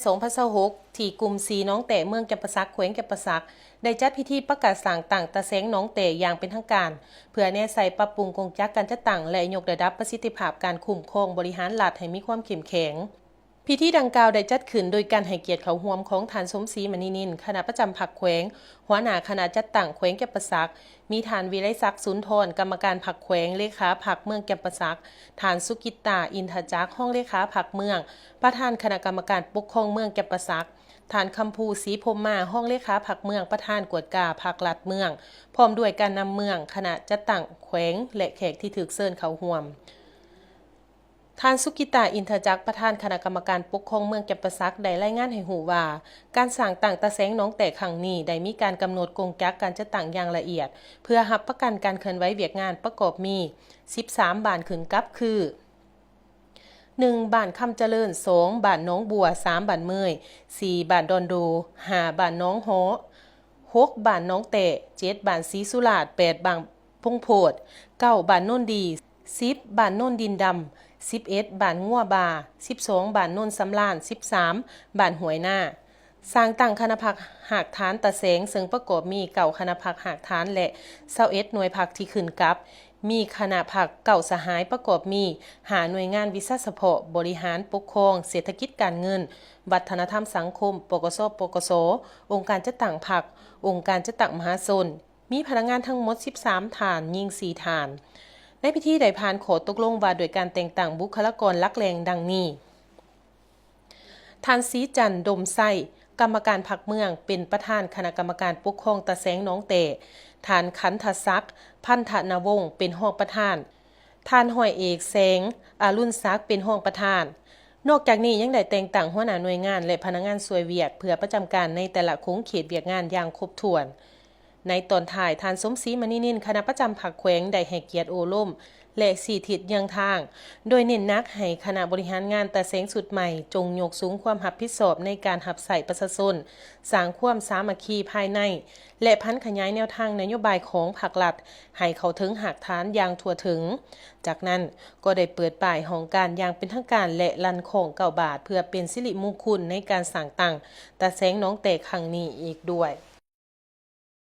ສອງພັນຊາວຫົກ ທີ່ກຸ່ມສີໜອງແຕເມືອງຈຳປາສັກ ແຂວງຈຳປາສັກ ໄດ້ຈັດພິທີປະກາດສ້າງຕັ້ງຕາແສງໜອງແຕຢ່າງເປັນທາງການ ເພື່ອແນໃສ່ປັບປຸງກົງຈັກການຈັດຕັ້ງ ແລະ ຍົກລະດັບປະສິດທິພາບການຄຸ້ມຄອງບໍລິຫານລັດໃຫ້ມີຄວາມເຂັ້ມແຂງ. ພິທີດັ່ງກ່າວໄດ້ຈັດຂຶ້ນໂດຍການໃຫ້ກຽດເຂົ້າຮ່ວມຂອງທ່ານ ສົມສີ ມະນີນິນ ຄະນະປະຈຳພັກແຂວງ, ຫົວໜ້າຄະນະຈັດຕັ້ງແຂວງຈຳປາສັກ, ມີທ່ານ ວິໄລສັກ ສຸນທອນ ກຳມະການພັກແຂວງ, ເລຂາພັກເມືອງຈຳປາສັກ, ທ່ານ ສຸກິດຕາ ອິນທະຈັກ ຮອງເລຂາພັກເມືອງ, ປະທານຄະນະກຳມະການປົກຄອງເມືອງຈຳປາສັກ, ທ່ານ ຄຳພູ ສີພົມມາ ຮອງເລຂາພັກເມືອງ, ປະທານກວດກາພັກລັດເມືອງ, ພ້ອມດ້ວຍການນຳເມືອງ, ຄະນະຈັດຕັ້ງແຂວງ ແລະ ແຂກທີ່ຖືກເຊີນເຂົ້າຮ່ວມ. ທ່ານ ສຸກິດຕາ ອິນທະຈັກ ປະທານຄະນະກຳມະການປົກຄອງເມືອງຈຳປາສັກ ໄດ້ລາຍງານໃຫ້ຮູ້ວ່າ ການສ້າງຕັ້ງຕາແສງໜອງແຕຄັ້ງນີ້ ໄດ້ມີການກຳນົດກົງຈັກການຈັດຕັ້ງຢ່າງລະອຽດ ເພື່ອຮັບປະກັນການເຄື່ອນໄຫວວຽກງານປະກອບມີ ສິບສາມບ້ານຂຶ້ນກັບຄື ໜຶ່ງ ບ້ານຄຳຈະເລີນ, ສອງ ບ້ານໜອງບົວ, ສາມ ບ້ານເມີຍ, ສີ່ ບ້ານດອນໂດ, ຫ້າ ບ້ານໜອງຫໍ, ຫົກ ບ້ານໜອງແຕ, ເຈັດ ບ້ານສີສຸລາດ, ແປດ ບ້ານ ພົງໂພດ, ເກົ້າ ບ້ານໂນນດີ, ສິບ ບ້ານໂນນດິນດຳ, ສິບເອັດ ບ້ານງົວບາ, ສິບສອງ ບ້ານໂນນສຳລານ, ສິບສາມ ບ້ານຫ້ວຍນາ. ສ້າງຕັ້ງຄະນະພັກຮາກຖານຕາແສງ ເຊິ່ງປະກອບມີ ເກົ້າຄະນະພັກຮາກຖານ ແລະ ຊາວເອັດໜ່ວຍພັກທີ່ຂຶ້ນກັບ, ມີຄະນະພັກເກົ້າສະຫາຍ ປະກອບມີ ຫ້າໜ່ວຍງານວິຊາສະເພາະ, ບໍລິຫານ, ປົກຄອງ, ເສດຖະກິດການເງິນ, ວັດທະນະທຳສັງຄົມ, ປກສ, ປກສ, ອົງການຈັດຕັ້ງພັກ, ອົງການຈັດຕັ້ງມະຫາຊົນ. ມີພະນັກງານທັງໝົດສິບສາມທ່ານ, ຍິງສີ່ທ່ານ. ໃນພິທີໄດ້ຜ່ານຂໍ້ຕົກລົງວ່າດ້ວຍການແຕ່ງຕັ້ງບຸກຄະລາກອນຫຼັກແຫຼ່ງດັ່ງນີ້: ທ່ານ ສີຈັນ ດົມໄຊ, ກຳມະການພັກເມືອງ, ເປັນປະທານຄະນະກຳມະການປົກຄອງຕາແສງໜອງແຕ, ທ່ານ ຂັນທະສັກ ພັນທະນະວົງ ເປັນຮອງປະທານ, ທ່ານ ຮ້ອຍເອກ ແສງ ອາລຸນສັກ ເປັນຮອງປະທານ. ນອກຈາກນີ້ຍັງໄດ້ແຕ່ງຕັ້ງຫົວໜ້າໜ່ວຍງານ ແລະ ພະນັກງານຊ່ວຍວຽກ ເພື່ອປະຈຳການໃນແຕ່ລະຂົງເຂດວຽກງານຢ່າງຄົບຖ້ວນ. ໃນຕອນທ້າຍ, ທ່ານ ສົມສີ ມະນີນິນ ຄະນະປະຈຳພັກແຂວງ ໄດ້ໃຫ້ກຽດໂອ້ລົມ ແລະ ຊີ້ທິດເຍືອງທາງ, ໂດຍເນັ້ນໜັກໃຫ້ຄະນະບໍລິຫານງານຕາແສງຊຸດໃໝ່ ຈົ່ງຍົກສູງຄວາມຮັບຜິດຊອບໃນການຮັບໃຊ້ປະຊາຊົນ, ສ້າງຄວາມສາມັກຄີພາຍໃນ ແລະ ຜັນຂະຫຍາຍແນວທາງນະໂຍບາຍຂອງພັກລັດໃຫ້ເຂົ້າເຖິງຮາກຖານຢ່າງທົ່ວເຖິງ. ຈາກນັ້ນກໍໄດ້ເປີດປ້າຍຫ້ອງການຢ່າງເປັນທາງການ ແລະ ລັ່ນຄ້ອງເກົ້າບາດ ເພື່ອເປັນສິລິມຸງຄຸນໃນການສ້າງຕັ້ງຕາແສງໜອງແຕຄັ້ງນີ້ອີກດ້ວຍ.